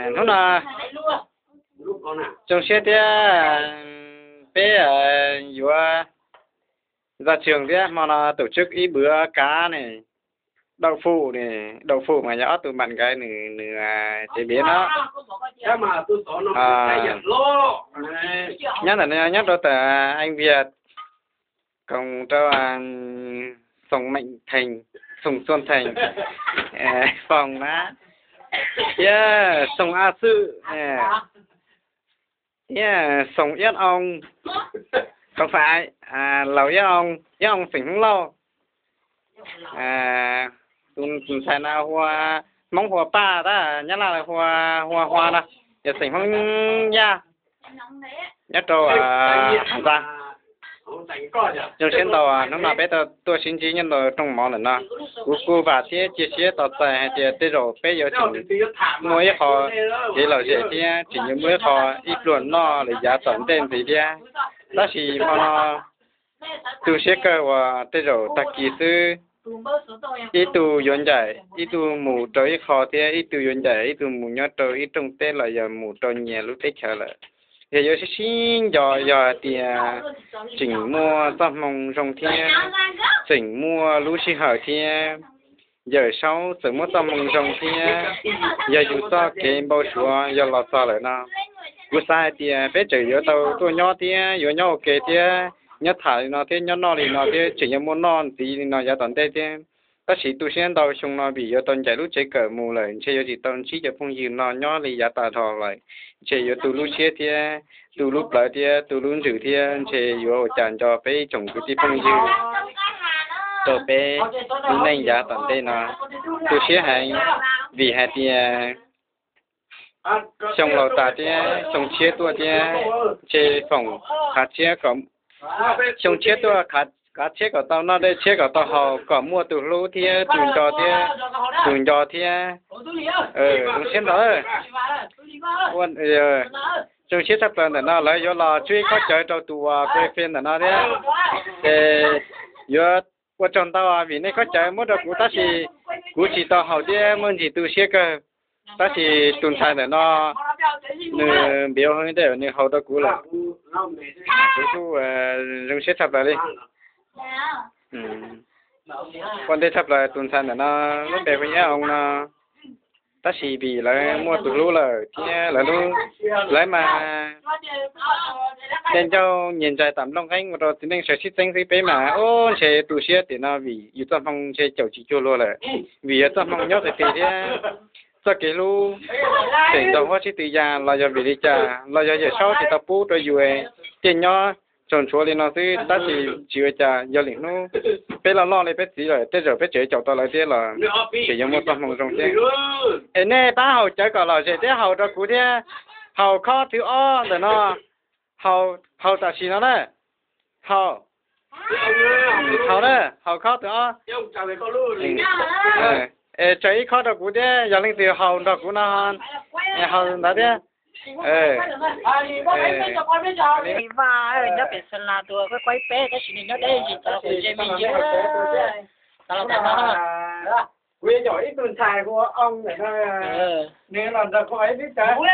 Hnub no zoo siab thiab peb yuav ra trường thiab hmo no tổ chức ib bữa cá ne, đậu phụ ne, đậu phụ mas yog ob tug bạn gái nws nws chế biến đó. Nyob ntawm no nyob rau tam Anh Việt, cộng rau Sùng Mạnh Thành, Sùng Xuân Thành, Phòng na, thiab Sùng A Sự, thiab Sùng Yết Ông, không phải, Lầu Yết Ông, Yết Ông xeem Hmoob Lauj. Tus ntxhais no hu, Hmoob hu Paj tab, Nyab Laj hu, hu Hua no, yog xeem Hmoob Yaj, nyob rau Hà Giang. Zoo siab ntau, hnub no peb tau tuaj sib ntsib nyob ntawm rooj mov ntawm no. Kuv kuj vam thiab cia siab tos txais hais tias tej zaum peb yuav tseem muaj ib qho kev lom zem thiab tseem yuav muaj ib qho ib pluag noj lawm yav tom ntej ntxiv thiab. Tab sis hmo no tu siab kawg uas tej zaum tag kis xwb ib tug yuav ncaim ib tug mus rau ib qho thiab ib tug yuav ncaim ib tug mus nyob rau ib rooj teb los yog mus rau nyias lub teb chaws lawm. Yog yuav sib sib nco yog hais tias tseem muaj txoj hmoo zoo thiab tseem muaj lub sij hawm thiab Yawm Saub txawm muab txoj hmoo zoo thiab yog yus txoj kev npau suav yog los txog lawm no, kuv xav hais tias peb tseem yuav tau tuaj nyob thiab yuav nyob ua ke thiab nyob tham li no thiab nyob noj li no thiab tseem yuav muaj noj ntxiv li no yav tom ntej thiab. Tab sis tu siab ntau xyoo no vim yuav tau ncaim lub tsev kawm mus lawm ntshe yuav tsis tau ntsib cov phooj ywg no nyob li yav tas dhau lawm. Ntshe yuav tu lub siab thiab tu lub plawv thiab tu lub ntsws thiab ntshe yuav ua cas nco peb ib tsoom kwv tij phooj ywg rau peb lub neej yav tom ntej no. Tu siab heev vim hais tias xyoo laus tas thiab xyoo tshiab tuaj thiab ntshe foom qhav tshiab kom, xyoo tshiab tuaj qhav tshiab kom tau noj dej tshiab kom tau haus kom muaj tus hlub thiab tus nco thiab, tus nco thiab. Zoo siab ntau. Zoo siab tshaj plaws ntawm no lawv yuav los tswb khob cawv rau tus uas kua fej ntawm no thiab. Ces yuav ua tsaug ntau vim nej khob cawv muab rau kuv tab sis kuv tsis tau haus thiab muaj ntsis tu siab kawg. Tab sis tus ntxhais ntawm no nws npiav nws haus rau kuv lawm, kuv kuj zoo siab tshaj plaws li. Ua ntej tshaj plaws tus ntxhais ntawm no lub npe hu Yaj Oo no, tab sis vim lawv muaj tus hlub lawm thiab lawv lub, lawv mas nyias ncauj nyias ntsais tam nplooj nqeeb ua rau txiv neej sawv sib txeeb xwb. Peb mas ub ntshe tu siab tiam no vim yus txoj hmoo ntshe caum tsis cuag luag lawm, vim yus txoj hmoo nyob qis qis thiab txoj kev hlub tseem nrog huab sib tw ya los yog vim li cas los yog Yawm Saub tsis tau pub rau yus thiaj nyob tsaug ntshua li no xwb. Tab sis tsis ua cas, yog lwm hnub peb loj loj li peb txiv lawm tej zaum peb tseem caum tau lawv thiab los tseem yuav muaj txoj hmoo zoo thiab. Es nej pab haus cawv kom lom zem thiab haus rau kuv thiab. Haus khob thib ob ntawm no, haus tam sim no na. Haus, haus na, haus khob thib ob. Es tsaws ib khob rau kuv thiab, yog leej twg haus nrog kuv no, haus ntawd thiab. Vaj nyob pem Xeem Las tus kuj kuaj ib peb tab sis nws nyob deb ntsis txog qhov ze me ntsis. Txog los txog no. Kuv yuav caum ib tug ntxhais hu ua Oo ntawm no, nws los nrog kuv ua ib teb chaws.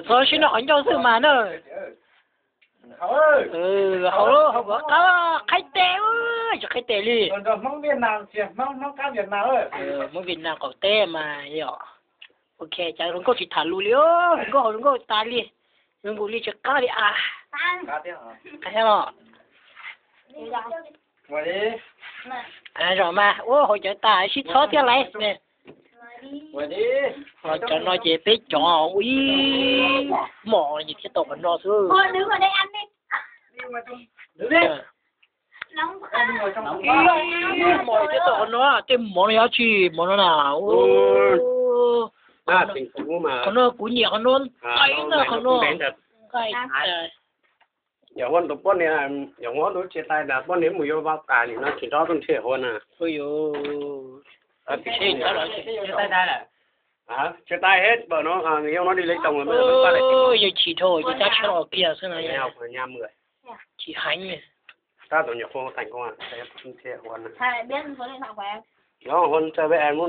Txhob sib noj qhov ncauj xwb mas na. Haus, haus qab qhaib tes, tsis qhaib tes li. Hmoob Vietnam qaum teb mas yom. Ok, cas hluas nkauj tsis tham lus li, hluas nkauj haus hluas nkauj tas li, hluas nkauj li tsis qab li a. Qab thiab los. Zom mas ua haus cawv tas sib txhob thiab laiv. Cov no ces peb cov ua ib hmos ces thiaj tau qhov no xwb. Mos thiaj tau qhov no, tej mov no yog tsi mov no na. Qhov no kuv nyiam qhov no, nqaij na qhov no. Nqaij. Yog huab nrog poj niam, yog huab nrog tsis tai tas poj niam mus yuav vau tas nim no tsis nrog tuaj nrhiav huab na. Chưa tải hết, bật nó, à, người yêu nó đi lấy chồng rồi bây giờ mới phát lại. Ôi, giờ chỉ thôi, chỉ chắc chắn ở kia xíu này. Nghe học rồi nha mọi người. Chỉ hãnh này. Tab tom nyuam qhuav thành công à? Nó hôn chơi với em muốn